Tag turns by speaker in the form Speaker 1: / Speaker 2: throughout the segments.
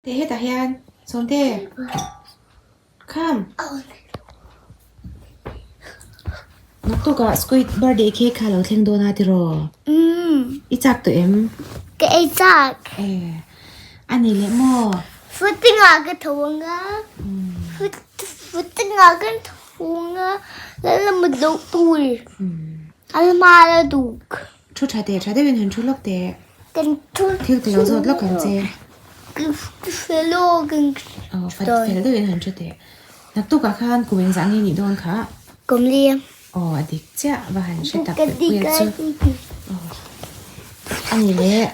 Speaker 1: Teh hetah hian Sawmte Come Naktukah squid birthday cake kha lo thleng dawn a tiraw? I chak tawh em?
Speaker 2: Ka ei chak.
Speaker 1: E a ni leh maw?
Speaker 2: Footing ah ka tho ang a, footing ah kan tho ang a, lal mut loh tur a la hma la duk.
Speaker 1: Thu tha teh, tha deuhin han thu lawk teh.
Speaker 2: Kan thu
Speaker 1: Thil ti lo zawt lawk ang che.
Speaker 2: Fel lawk ang
Speaker 1: Aw, fel deuhin han thu teh. Naktukah khan kum engzah nge nih dawn kha?
Speaker 2: Kum li.
Speaker 1: Aw, a dik chiah, va han hre tak pek pui a chu. Aw, a ni leh,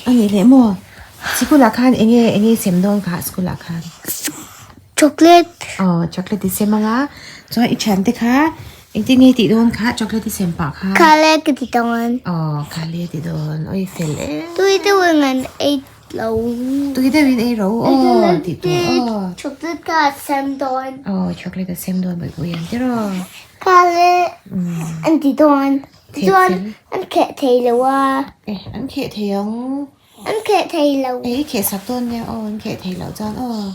Speaker 1: a ni leh maw? Sikulah khan enge enge i sem dawn kha sikulah khan?
Speaker 2: Chocolate.
Speaker 1: Aw, chocolate i sem anga, chuan i thiante kha Engtin nge tih dawn kha chocolate i sem pah kha?
Speaker 2: Khale ka ti dawn.
Speaker 1: Aw khale ti dawn. Oi fel em.
Speaker 2: Tui deuhin an ei lo.
Speaker 1: Tui deuhin ei ro aw tih tur aw.
Speaker 2: Chocolate kha a sem dawn.
Speaker 1: Aw chocolate a sem dawn bawih bawih ang tiraw.
Speaker 2: Khale an ti dawn. Chuan an kheh thei lo a.
Speaker 1: Eh an kheh thei ang.
Speaker 2: An kheh thei lo.
Speaker 1: Eh i kheh sak dawn nia aw an kheh thei loh chuan aw.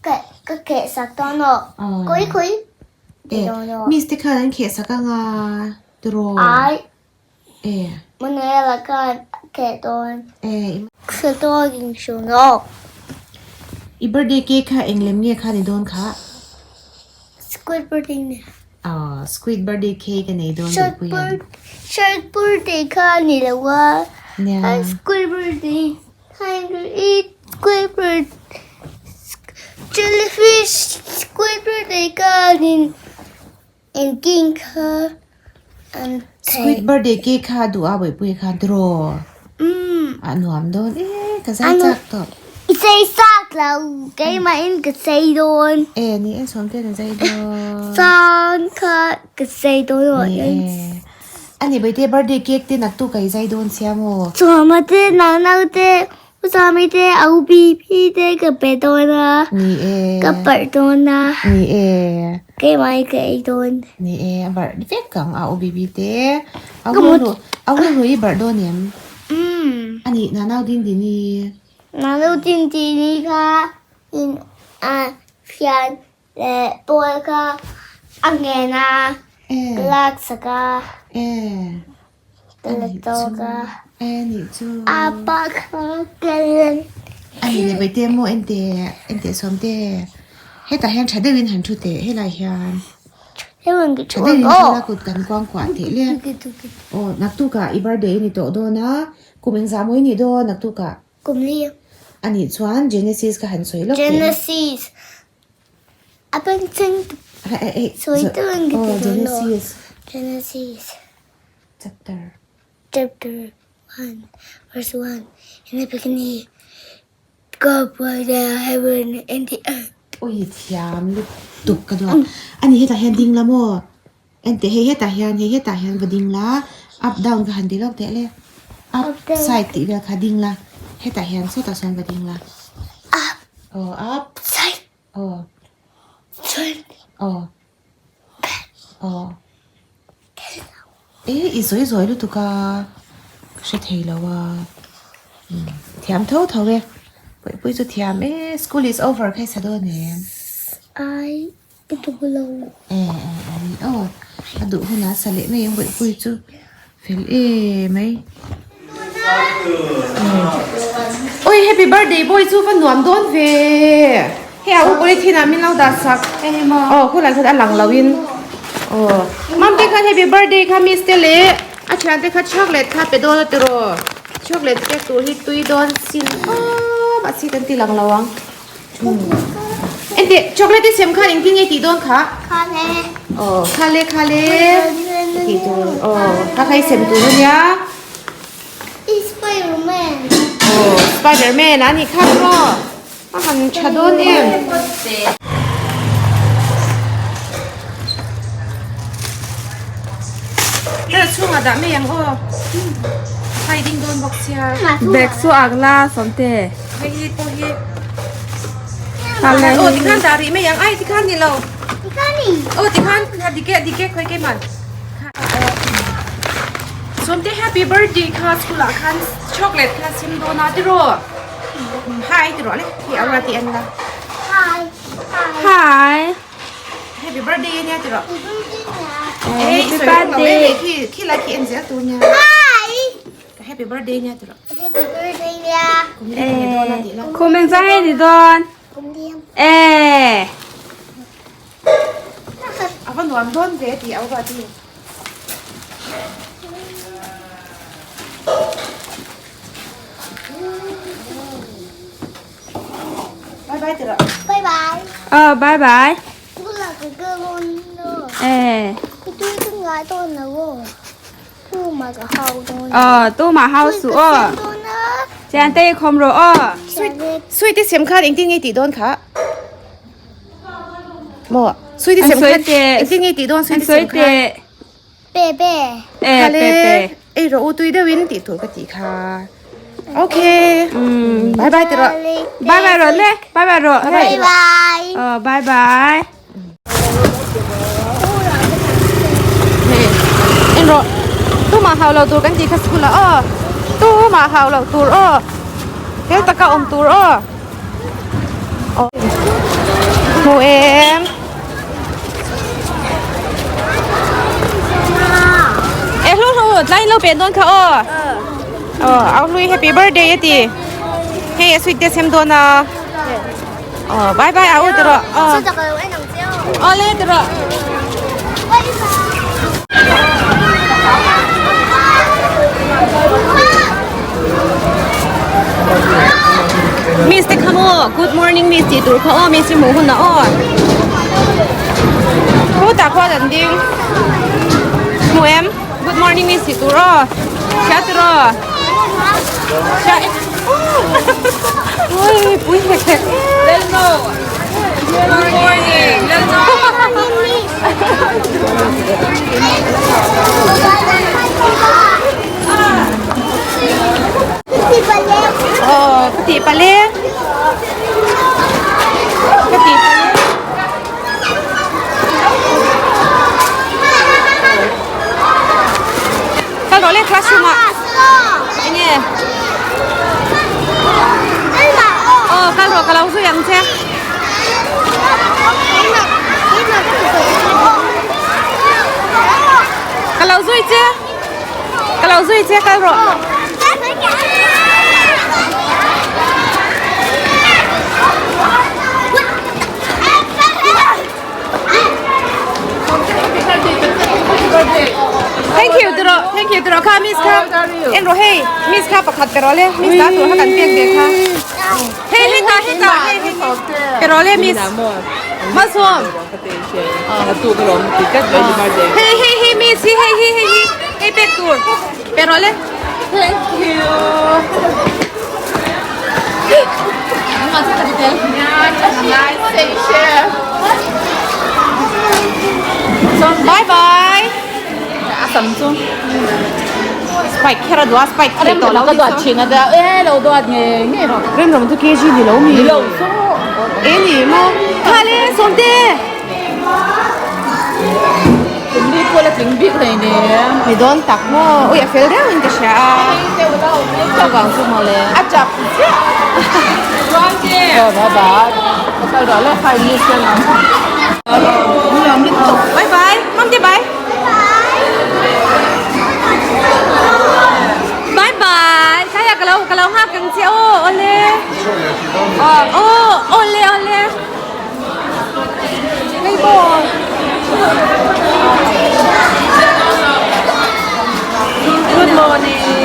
Speaker 2: Ka kheh sak dawn aw. Khawi khawi.
Speaker 1: E, miss te khan an kheh sak anga tiraw?
Speaker 2: Ai.
Speaker 1: E.
Speaker 2: Manuela khan a kheh dawn.
Speaker 1: E.
Speaker 2: Kheh dawn in
Speaker 1: I birthday cake kha eng lem nge kha ni dawn kha?
Speaker 2: Squid birthday ni.
Speaker 1: Aw, squid birthday cake a nei dawn duh pui ang.
Speaker 2: Shark birthday kha a ni lo a.
Speaker 1: Nia.
Speaker 2: Squid birthday. Tiger eat Squidward Jellyfish Squidward ei khanin engkim kha an thei.
Speaker 1: Squid birthday cake kha duh a bawihpui khan tiraw?
Speaker 2: Umm.
Speaker 1: A nuam dawn e ka zai chak tawh.
Speaker 2: I sei chak lo keimahin ka sei dawn.
Speaker 1: E ni e sawmte na zai dawn.
Speaker 2: Sang kha ka sei dawn aw.
Speaker 1: Ni e. A ni Baite birthday cake te naktu kai zai dawn sia maw?
Speaker 2: Chhuahma te Nau te Usami te Au Pi Pi te ka pe dawn a.
Speaker 1: Ni e.
Speaker 2: Ka parh dawn a.
Speaker 1: Ni e.
Speaker 2: Keimah hi ka ei dawn.
Speaker 1: Ni e a barh vek ang Au Pi Pi te. Au Lu Au Lu i barh dawn em?
Speaker 2: Umm.
Speaker 1: A ni Nanau Din Dini.
Speaker 2: Nanau Din Dini kha in a fian Leh pawl kha a ngen a, ka lak sak a, ka la tawk a, a pa kha ka la.
Speaker 1: A ni leh Baite maw ente ente sawmte hetah hian tha deuhin han thu teh helai hian tha deuhin thu la kut kan kuang kuah teh le aw naktukah i birthday a ni tawh dawn a kum engzah maw i nih dawn naktukah.
Speaker 2: Kum li.
Speaker 1: A nih chuan Genesis ka han sawi lawk teh.
Speaker 2: Genesis. A bengchheng sawi deuh ang ka ti dawn lo. Genesis.
Speaker 1: Chapter.
Speaker 2: Chapter 1 verse 1 In the beginning God made the heaven and the earth.
Speaker 1: Ui thiam lutuk ka duh a. Ani hetah hian ding la maw? Enteh hei hetah hian hei hetah hian va ding la up down ka han ti lawk teh le up side tih vel kha ding la hetah hian sawtah sawn va ding la
Speaker 2: up
Speaker 1: aw up
Speaker 2: side
Speaker 1: aw
Speaker 2: side
Speaker 1: aw aw e i zawi zawi lutuk a ka hre thei lo a thiam tho tho e puipui chu thiam e school is over kha i sa dawn em
Speaker 2: ai Ka duh lo.
Speaker 1: E e ni aw. A duh hunah sa leh mai ang bawihpui chu fel e mai. Oi happy birthday boy chu va nuam dawn ve. Hei a u polythene ah min lo dah sak. Aw khulai khan a lang lo in. Aw Mamte khan happy birthday kha miss te leh a thiante kha chocolate kha pe dawn a tiraw. Chocolate pek tur hi tui dawn sin khawp a si kan ti lang lo ang. Enteh chocolate i sem khan engtin nge tih dawn kha?
Speaker 2: Khale.
Speaker 1: Aw khale khale tih tur aw kha kha i sem tur ania.
Speaker 2: I Spiderman.
Speaker 1: Aw Spiderman a nih kha maw? A han tha dawn em? Hela chhungah dah mai ang aw. Khai ding dawn bawk sia.
Speaker 3: Bag chu ak la sawmte.
Speaker 1: Hei hi pawh hi. Aw tikhan dah rih mai ang ai tikhan ni lo.
Speaker 2: Tikhan ni.
Speaker 1: Aw tikhan dike dike khawi ke man. Sawmte happy birthday kha school ah khan chocolate kha sim dawn a tiraw. Hi ti rawh le. Hi aura ti en la.
Speaker 2: Hi.
Speaker 3: Hi.
Speaker 1: Happy birthday ania ti rawh.
Speaker 3: Happy birthday.
Speaker 1: Khi khi lai khi en zel tur nia.
Speaker 2: Hi.
Speaker 1: Ka happy birthday ania ti rawh.
Speaker 2: Happy birthday nia.
Speaker 1: Kum li ka ni dawn a ti la.
Speaker 3: Kum eng zai ni dawn.
Speaker 2: Kum liam.
Speaker 3: Eh.
Speaker 1: A va nuam dawn ve ti aura ti. Bye bye ti rawh.
Speaker 2: Bye bye.
Speaker 3: Ờ bye bye.
Speaker 2: Tula ka ka lon no.
Speaker 3: Eh.
Speaker 2: Tui ka ngai dawn lo aw. Tu ma ka hau dawn.
Speaker 3: Ờ tu ma hau su aw. Thian te khawm rawh aw.
Speaker 1: Sweet te siam khan engtin nge tih dawn kha? Maw sweet te siam khan engtin nge tih dawn sweet te siam khan?
Speaker 2: Pe pe.
Speaker 3: Eh pe pe.
Speaker 1: Ei rawh u tui deuhin tih tur ka tih kha. Okay. Bye bye ti rawh.
Speaker 3: Bye bye rawh le. Bye bye rawh.
Speaker 2: Bye bye.
Speaker 3: Ờ bye bye.
Speaker 1: Hei en rawh tumah hau lo tur kan tih kha school ah aw tumah hau lo tur aw hel taka awm tur aw hmu em e hlu hlu tlai in lo pen dawn kha aw aw au hlui happy birthday a ti hei a sweet te a sem dawn a. Aw bye bye a u ti rawh aw aw le ti rawh. Miss te kha maw good morning miss tih tur kha aw miss hi hmuh hunah aw khutah khuan an ding hmu em good morning miss tih tur aw hria ti rawh hria Ui pui hek hek
Speaker 3: Lalno Good morning Lalno
Speaker 1: Aw ka tih palh e ka tih palh e Kal rawh le classroom ah enge aw kal rawh ka lo zui ang che ka lo zui che ka lo zui che kal rawh Thank you tiro thank you tiro kha miss kha en ro hei miss kha pakhat pero le miss ta tur kha kan pek ve kha hei hei ta hei ta hei hei pero le miss Malsawm hei hei hei miss hi hei hei hei hi hei pek tur pero le
Speaker 3: Thank you
Speaker 1: Bye bye Spike kher a duh a spike thei tawh lo Rem ram chu kg ni lo mi e ni maw kha le sawmte Mi dawn tak maw ui a fel deuh in ka hria a a chak chiah Bye bye Mamte bye Bye bye Tlaiah ka lo ka lo nghak ang che aw awle aw awle awle.
Speaker 3: Good morning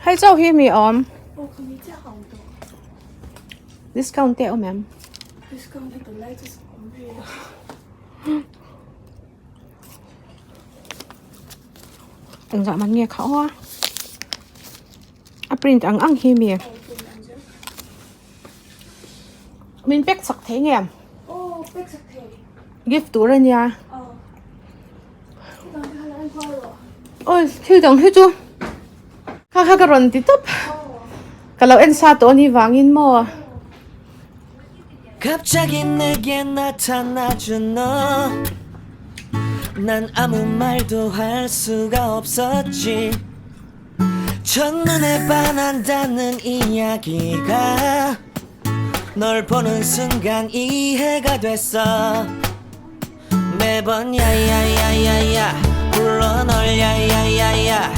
Speaker 1: Hei chauh hi mi awm. Discount te a awm em? Engzah man nge kha aw a? A print ang ang hi mi? Min pack chak thei nge? Gift tur a nia. Oi thil dang hi chu kha kha ka rawn ti tawp. Ka lo en sa tawh a ni vangin maw.
Speaker 4: 매번 야야야야야 불러 널 야야야야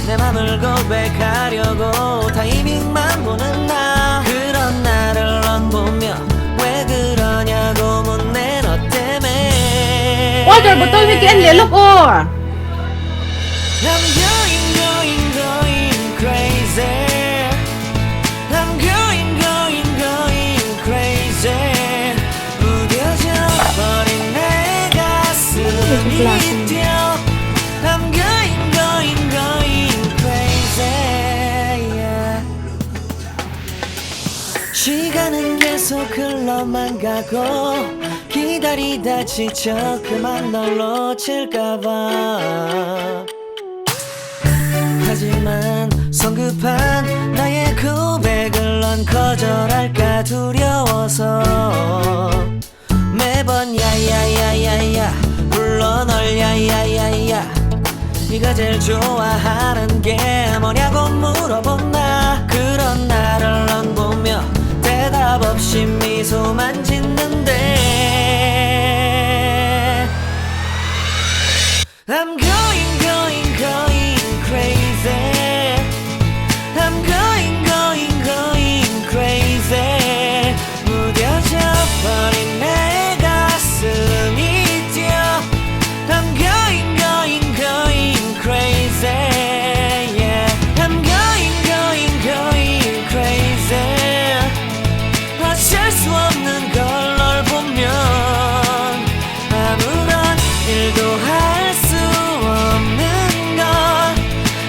Speaker 4: 내 맘을 고백하려고 타이밍만 보는 나 그런 나를 넌 보며 왜 그러냐고 묻네 너 때문에
Speaker 1: Water bottle hi ka en leh lawk aw.
Speaker 4: I'm going going going crazy I'm going going going crazy 무뎌져 버린 내 가슴이 뛰어 I'm going going going crazy yeah. 시간은 계속 흘러만 가고 기다리다 지쳐 그만 널 놓칠까봐 하지만 성급한 나의 고백을 넌 거절할까 두려워서 매번 야야야야야 불러 널 야야야야 네가 제일 좋아하는 게 뭐냐고 물어본 나 그런 나를 넌 보며 대답 없이 미소만 짓는데 I'm going going going crazy I'm going going going crazy 무뎌져 버린 내 가슴이 뛰어 I'm going going going crazy yeah I'm going going going crazy 어쩔 수 없는 걸 널 보면 아무런 일도 할 수 없는 걸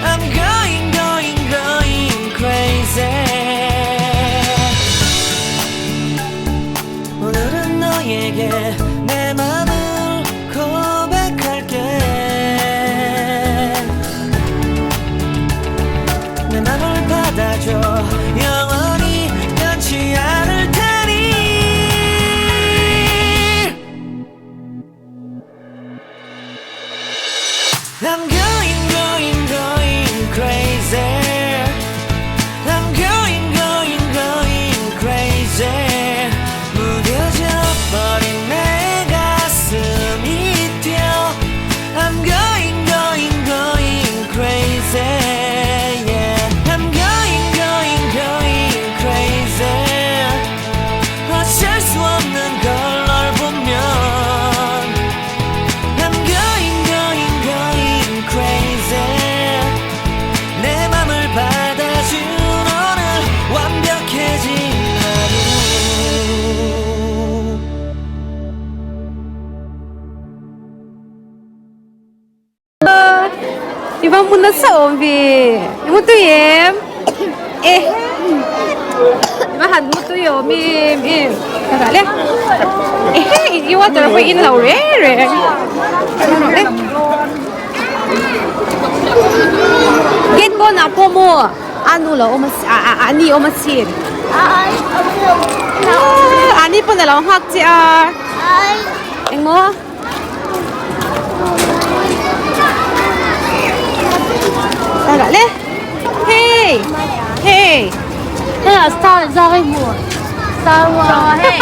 Speaker 4: I'm going going going crazy 오늘은 너에게 내 맘을 고백할게 내 맘을 받아줘 영원히 변치 않을 테니 I'm going going going crazy I'm going going going crazy 무뎌져 버린 내 가슴이 뛰어 I'm going going going crazy yeah I'm going going going crazy 어쩔 수 없는 걸 널 보면
Speaker 1: I va mu nasa awm ve i mu tui em e i va han mu tui awm em em ka dah le ehe i water pawh in lo reng reng rawh le gate pawnah pawh maw a nu lo awm a a ni awm a chin a ni pawn a lo nghak che a engmaw. Le hey hey
Speaker 2: Đây star ra cái mùa Star Wars hey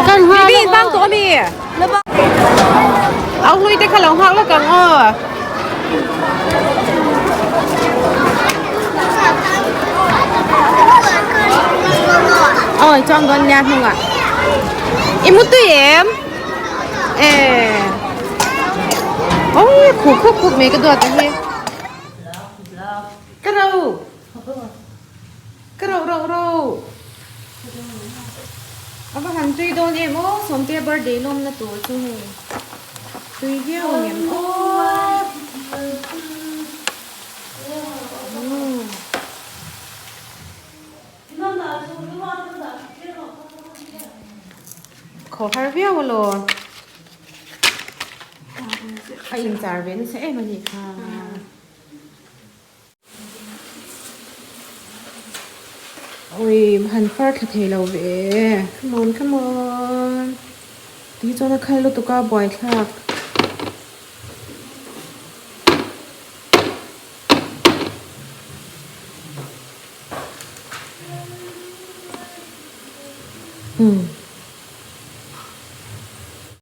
Speaker 2: Kan
Speaker 1: mi bin bang to mi au hlui te kha lo nghak lawk ang aw Ôi chuang dawn nia hnungah I mu tui em e ôi khuk khuk khuk mai ka duat a hi ka ro ka ro ro ro a va han tui dawn em aw sawmte birthday lawm na tur chu hei tui viau ang em aw. Khaw har viau alaw a inchar ve nasa em anih kha. Ui han far thla thei lo ve come on come on ti chuan a khal lutuk a buaithlak.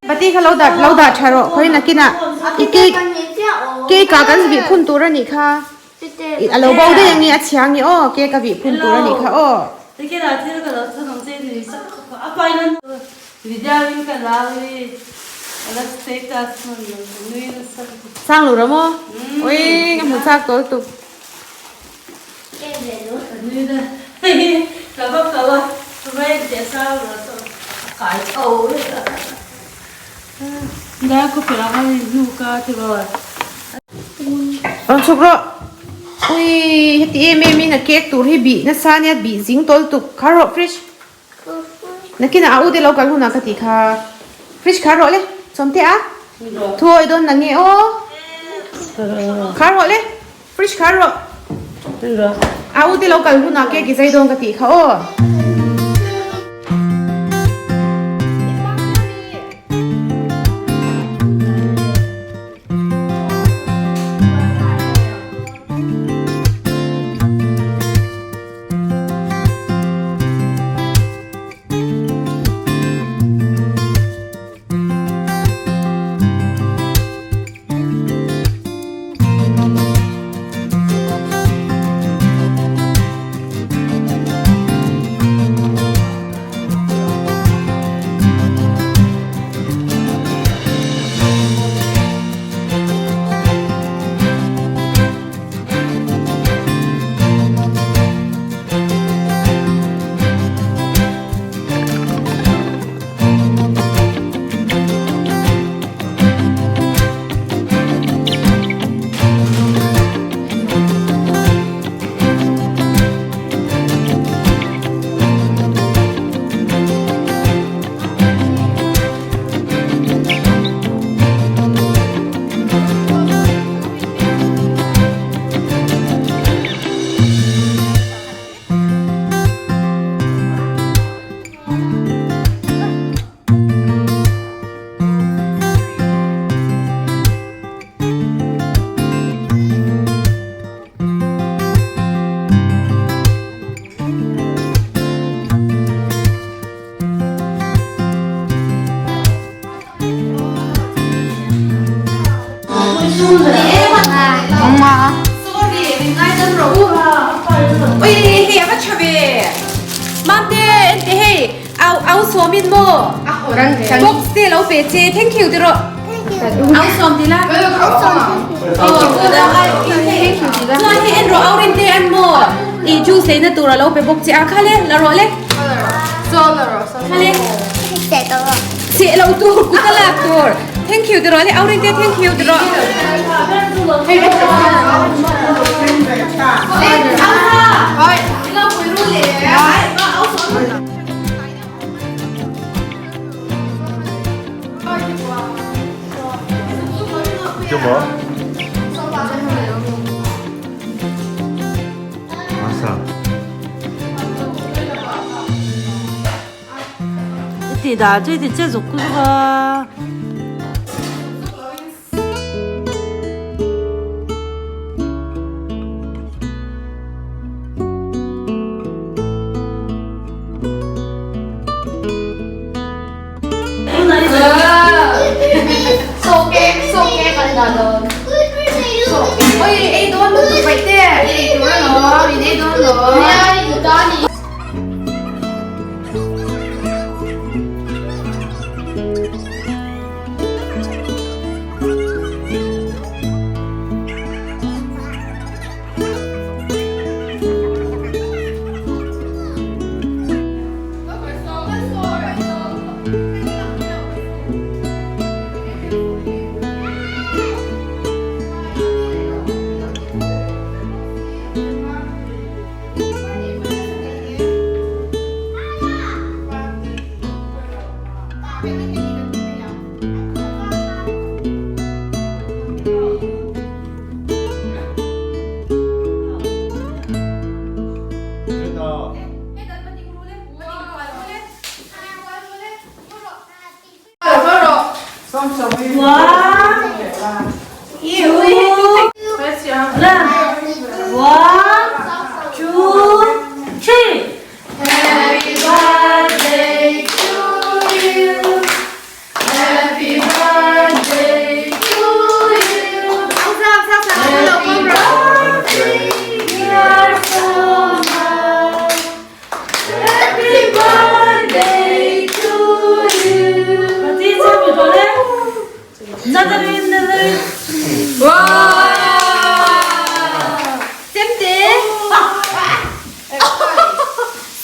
Speaker 1: Pati kha lo dah lo dah tha rawh khawi nakinah i cake cake ah kan vih phun tur a nih kha a lo bo daih ange a chhia ange aw cake a vih phun tur a nih kha aw. Sang lo ram aw ui ka hmu chak tawl tuk. Rawn chhuk rawh. Ui heti em em in a cake tur hi bih nasa ania bih zing tawl tuk kha rawh fridge. Nakinah a u te lo kal hunah ka tih kha fridge khar rawh le chawm teh a thuawi dawn na nge aw khar rawh le fridge khar rawh a u te lo kal hunah cake i zai dawn ka tih kha aw. Thank you ti rawh au sawm ti la chuan hei en rawh au rin te an maw i juice leina tur a lo pe bawk che a kha le la rawh le kha le seh lo tur kut a lak tur. Thank you tiraw le au rin te thank you tiraw.
Speaker 5: Ti da chui ti che zuk ku zuk a.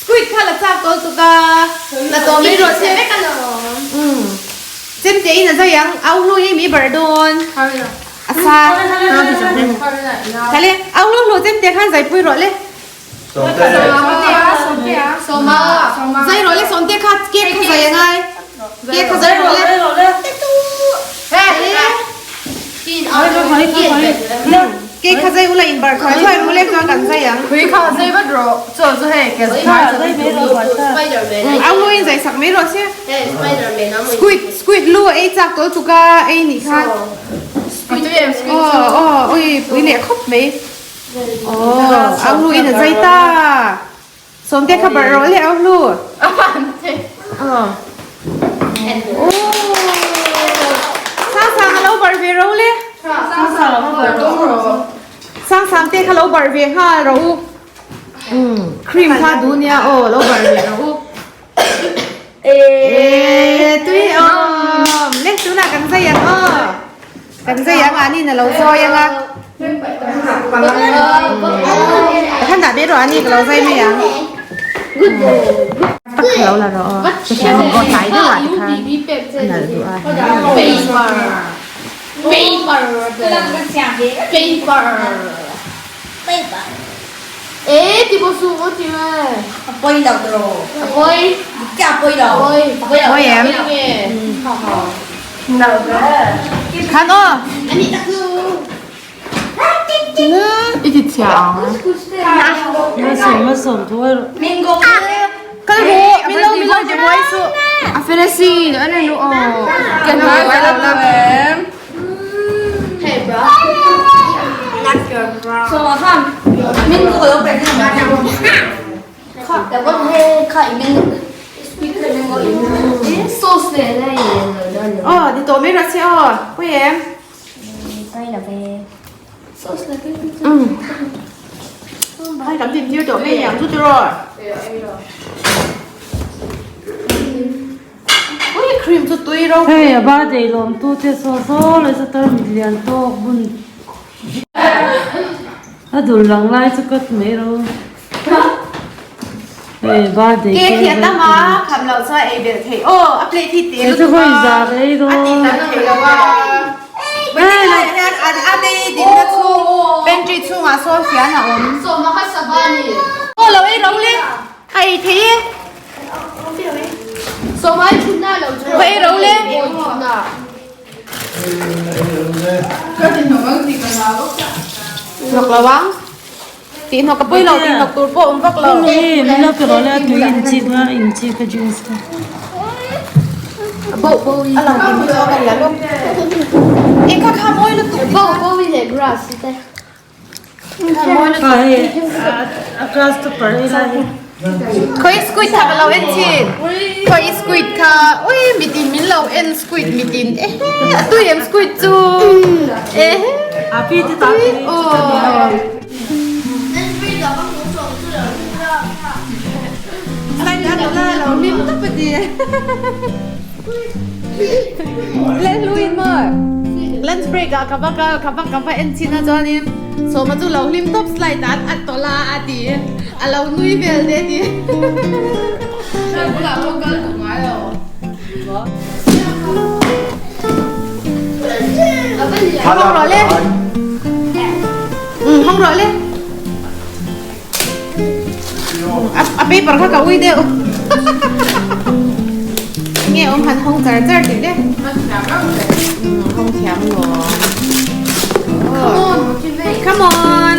Speaker 1: Squid kha la chak tawh tuk a, la tawh mai rawh se. Chemte in a zai ang, au hlu hi mi bar dawn. A sa. Thale, au hlu hlu chemte khan zai pui rawh le. Zai rawh le sawmte kha cake kha zai angai. Cake kha zai rawh le. Cake kha zai ula in bar thuai thuai ru le chuan kan zai ang. Au lu in zai sak mai rawh se. Squid squid lu a ei chak tawh chuk a ei nih khan. Aw aw ui pui leh khawp mai. Aw au lu in a zai ta. Sawmte kha barh rawh le au hlu. Aw. Sang sang a lo barh ve ro le. Sang sang te kha lo barh ve nghal rawh u. Cream kha duh nia aw lo barh ve rawh u. Eee tui awm le tunah kan zai ang aw. Kan zai ang a ni na lo zawi ang a. Khan dah be rawh a ni ka lo zai mai ang. Tak kha lo la rawh aw. Ka hriat ang aw tlai deuh ah te khan a nalh duh a. Pawi em? Khan aw. Kal ru, min lo min lo ti buai su. A fel asin, an anu aw. Kan Aw, ti tawh mai rawh che aw. Pawi em? Hai kan tin tir tawh mai ang chu tiraw. Ui cream chu tui ro.
Speaker 5: Hei a birthday lawm tu te saw saw leh chu tarmit lian tawk bun a dul lang lai chu cut mai ro. Hei birthday
Speaker 1: Cake hi a tam a, kham loh chuan ei belh theih aw, a plate hi te lutuk a, a tih tam theih lo a. Birthday laiah hian a day dinna chhung pantry chhungah sawn fian a awm. Aw lo ei ro le, a ei thei e. Va ei ro le. Hnawk lo ang. Tih hnawk a pawi lo, tih hnawk tur pawh awm vak lo.
Speaker 5: Hei min lo pe rawh le a tui in chik a, in chik a juice te.
Speaker 1: A lang tih hi chuan kan la lawk. E kha kha mawi lutuk.
Speaker 5: Kha hei a grass te par ei lai hi.
Speaker 1: Khawi squid kha ka lo en thin. Khawi squid kha ui mitin min lo en squid mitin ehe a tui em squid chu ehe
Speaker 5: A pi te ta pi
Speaker 1: aw. Lunch break ah ka va kal ka va ka va en chin a chuanin Sawma chu lo hlim tawp slide ah a tawlh a a ti a lo nui vel te a ti. Hawng rawh le. Hawng rawh le. A paper kha ka ui deuh. Nge awm han hawng char char tih le. Hawng thiam lo. Come on.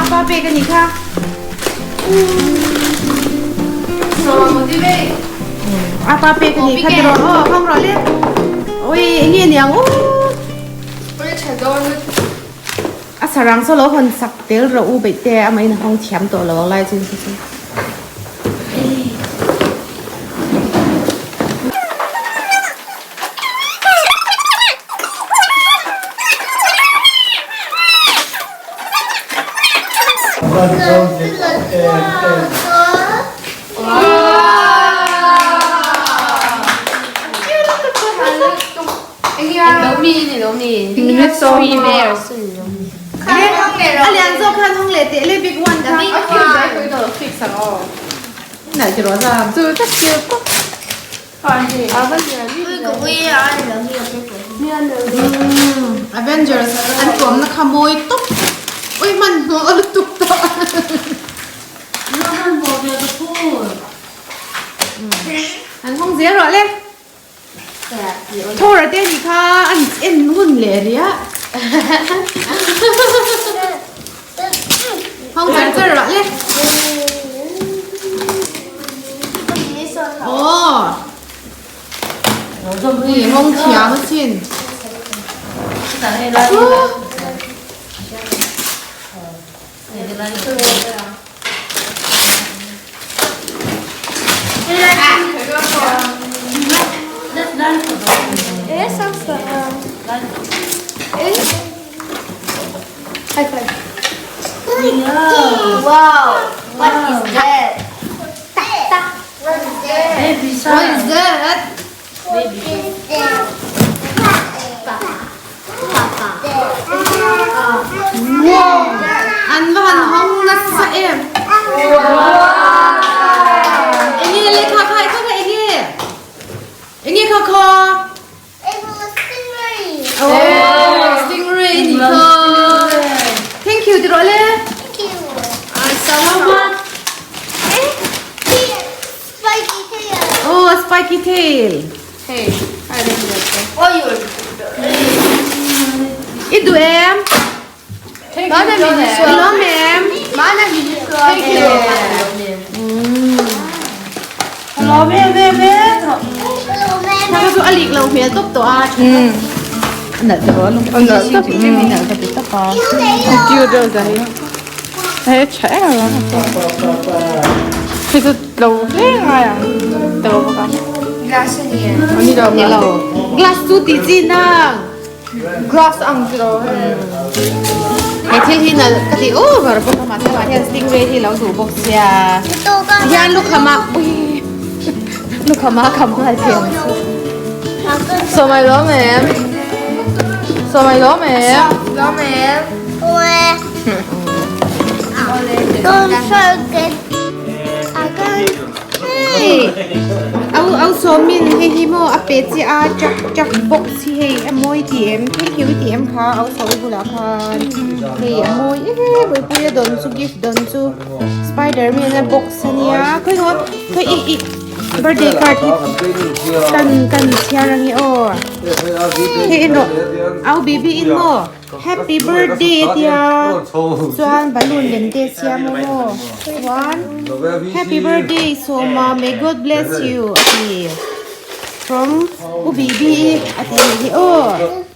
Speaker 1: Apa pek ani kha. Apa pek ani kha tiro. Oh, hawng rawh le. Oi, enge niang u. A sarang saw lo hawn sak tel rawh u beih te amah in a hawng thiam tawh lo ang lai chin khi chu. A lian zawk khan hawng leh teh le big one kha. Nalh ti rawh zam. Avengers an tuamna kha mawi tawp. Ui hmanhmawh a lutuk tawh. An hawng zel rawh le. Thor te ni kha an en ngun leh ria. Hong char char rawh le. Oh. Ni hong thiam a chin.
Speaker 2: Wow, what is that?
Speaker 1: What is that? An va han hawng nasa em. Enge le kha kha kha kha enge. Enge kha kha. Oh, stingray ni kha. Thank you ti rawh le.
Speaker 2: Thank you. Spiky tail.
Speaker 1: Oh, spiky tail. I duh em? I lawm em? Thank you. Thaka chu a lik lo hmel tawp tawh a. Nalh te pawh a lung. Nalh tawp nalh ka ti tawp a.
Speaker 3: Cute deuh zai. Hei tha em em a. Hei chu tlo hle ngai ang. Tlo bawk a.
Speaker 1: Glass a ni em? Ni lo. Ni lo. Glass chu tih chi nang.
Speaker 3: Glass ang chi lo hei.
Speaker 1: He thil hi nalh ka ti over bawk a mahse mah hian stingray hi lo duh bawk sia. Hian lukham ah ui lukham ah kham nghal thei ang chu.
Speaker 3: Sawmai lawm em? Sawmai lawm em?
Speaker 2: Lawm em? Don't forget
Speaker 1: Hei au au sawmin hei hi maw a pe che a truck truck box hi hei a mawi tih em thank you tih em kha au sawi bulah khan hei a mawi em em a dawn chu gift dawn chu spiderman a box ania khawi maw khawi ih ih birthday card hi kan kan chhiar ange aw hei en rawh au baby in maw. Happy birthday a tia chuan balloon lem te a siam a maw chuan happy birthday sawma may God bless you a ti from u bibi a ti anih hi aw.